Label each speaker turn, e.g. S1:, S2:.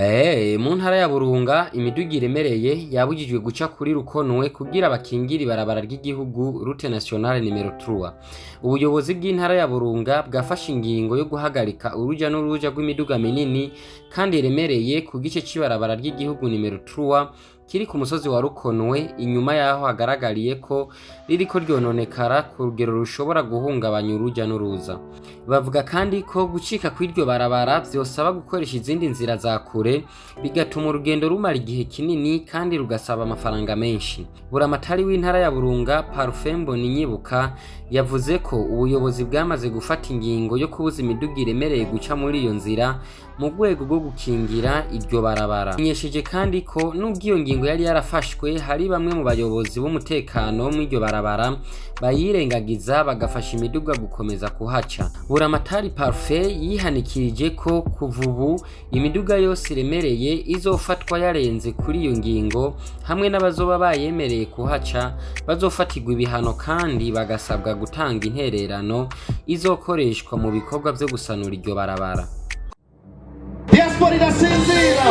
S1: Mu ntara ya Burunga imiduga iremereye yabujijwe guca kuri Rukonwe kugira bakingire ibarabara ry'igihugu, route nationale numéro 3. Ubuyobozi bw'intara ya Burunga bwafashe ingingo yo guhagarika uruja n'uruja rw'imiduga minini kandi iremereye ku gice c'ibarabara ry'igihugu numéro 3 kiri ku musozi wa Rukonwe, inyuma yaho hagaragariye ko ririko ryononekara ku rugero rushobora guhungabanya uruja n'uruza. Bavuga kandi ko gucika kw'iryo barabara vyosaba gukoresha izindi nzira za kure, bigatuma urugendo rumara igihe kinini kandi rugasaba amafaranga menshi. Buramatari w'intara ya Burunga, Parfait Mboninyibuka, yavuze ko ubuyobozi bwamaze gufata ingingo yo kubuza imiduga iremereye guca muri iyo nzira mu rwego rwo gukingira iryo barabara. Amenyesheje kandi ko nubwo iyo ngingo yari yarafashwe, hari bamwe mu bayobozi b'umutekano mw'iryo barabara bayirengagiza, bagafasha imiduga gukomeza kuhaca. Buramatari Parfait yihanikirije ko kuva ubu imiduga yose iremereye izofatwa yarenze kuri iyo ngingo, hamwe n'abazoba bayemereye kuhaca bazofatirwa ibihano kandi bagasabwa gutanga intererano izokoreshwa mu bikorwa vyo gusanura iryo barabara.
S2: Diaspora irasinzira.